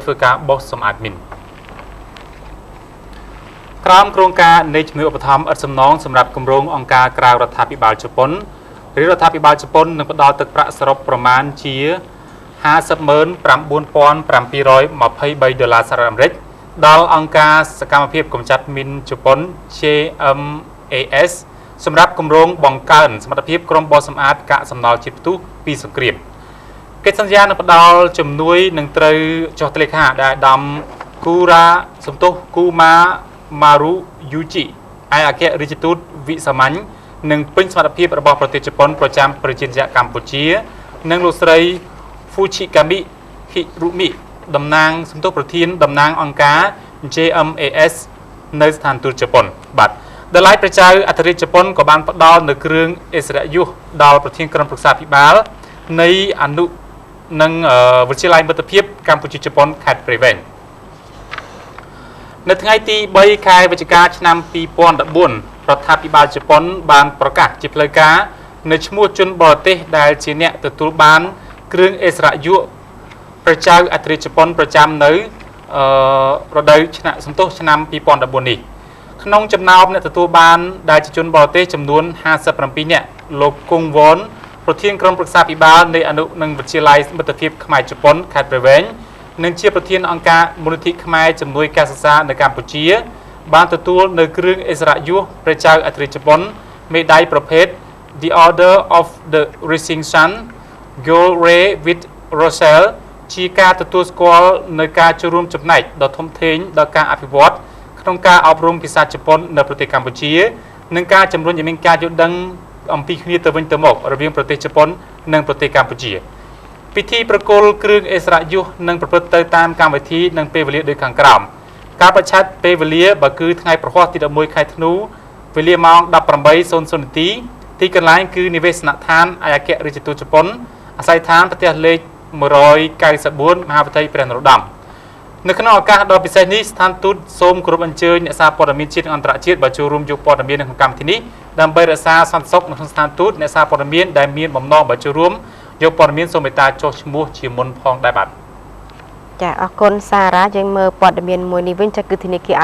ធ្វើការបោសសម្អាតមីនក្រោមគ្រោងការនៃជំនួយឧបត្ថម្ភឥតសំណងសម្រាប់គម្រោងអង្គការក្រៅរដ្ឋាភិបាលជប៉ុនរាជរដ្ឋាភិបាលជប៉ុននឹងផ្ដល់ទឹកប្រាក់សរុបប្រមាណជា59723ដុល្លារសហរដ្ឋអាមេរិកដល់អង្គការសកម្មភាពកម្ចាត់មីនជប៉ុន JMAS សម្រាប់គម្រោងបង្កើនសមត្ថភាពក្រុមបោសសម្អាតកាកសំណល់ជាតិផ្ទុះពីសង្គ្រាមកិច្ចសន្យានឹងផ្ដល់ជំនួយនឹងត្រូវចុះហត្ថលេខាដែលអាដាមគូរ៉ាសំទោសគូម៉ាម៉ារុយូជីឯកអគ្គរដ្ឋទូតវិសាមញ្ញនិងពេញសមត្ថភាពរបស់ប្រទេសជប៉ុនប្រចាំប្រជាជាតិកម្ពុជា និងលោកស្រី Fuchigami Hirumi តំណាងសំទោសប្រធានតំណាងអង្គការ JMAS នៅស្ថានទូតជប៉ុនបាទដល់ឡែកព្រះចៅអធិរាជជប៉ុនក៏បានផ្ដល់នៅគ្រឿងអិសរិយយសដល់ប្រធានក្រុមប្រឹក្សាភិបាលនៃអនុនិងវិទ្យាល័យមិត្តភាពកម្ពុជាជប៉ុនខេត្តព្រៃវែងនៅថ្ងៃទី3ខែវិច្ឆិកាឆ្នាំ2014រដ្ឋាភិបាលជប៉ុនបានប្រកាសជាផ្លូវការនៅឈ្មោះជនបរទេសដែលជាអ្នកទទួលបានគ្រឿងអិសរិយយសព្រះចៅអធិរាជជប៉ុនប្រចាំនៅអឺរដូវឆ្នាំសន្ទុះឆ្នាំ2014នេះក្នុងចំណោមអ្នកទទួលបានដែលជាជនបរទេសចំនួន57នាក់លោកគង់វ៉នប្រធានក្រុមប្រឹក្សាភិបាលនៃអនុនិងវិទ្យាល័យមិត្តភាពខ្មែរជប៉ុនខេត្តព្រៃវែងនិងជាប្រធានអង្គការមូលនិធិខ្មែរជំនួយការសិក្សានៅកម្ពុជា បានទទួលនៅគ្រឿងអិសរិយយសព្រះចៅអធិរាជជប៉ុនមេដាយប្រភេទ The Order of the Rising Sun Gold Ray with Roselle ជាការទទួលស្គាល់នៅការចូលរួមចំណែកដ៏ធំធេងដល់ការអភិវឌ្ឍក្នុងការអប់រំភាសាជប៉ុននៅប្រទេសកម្ពុជា និងការជំរុញឲ្យមានការយល់ដឹងអំពីគ្នាទៅវិញទៅមករវាងប្រទេសជប៉ុននិងប្រទេសកម្ពុជា ពិធីប្រគល់គ្រឿងអិសរិយយសនឹងប្រព្រឹត្តទៅតាមកម្មវិធីនិងពេលវេលាដូចខាងក្រោមការបច្ឆេទពេលវេលាបើគឺថ្ងៃព្រហស្បតិ៍ទី11ខែធ្នូវេលាម៉ោង18:00នាទីទីកន្លែងគឺនិវេសនដ្ឋានឯកអគ្គរដ្ឋទូតជប៉ុនអាសយដ្ឋានផ្ទះលេខ194មហាវិថីព្រះនរោត្តមនៅក្នុងឱកាសដ៏ពិសេសនេះស្ថានទូតសូមគោរពអញ្ជើញអ្នកសារព័ត៌មានជាតិនិងអន្តរជាតិបើចូលរួមយកព័ត៌មាននៅក្នុងកម្មវិធីនេះដើម្បីរក្សាសន្តិសុខនៅក្នុងស្ថានទូតអ្នកសារព័ត៌មានដែលមានបំណងបើចូលរួមយកព័ត៌មានសូមមេត្តាចុះឈ្មោះជាមុនផងដែរបាទ ចាអរគុណសារ៉ាយើងមើលព័ត៌មានមួយនេះវិញចាគឺធនាគារ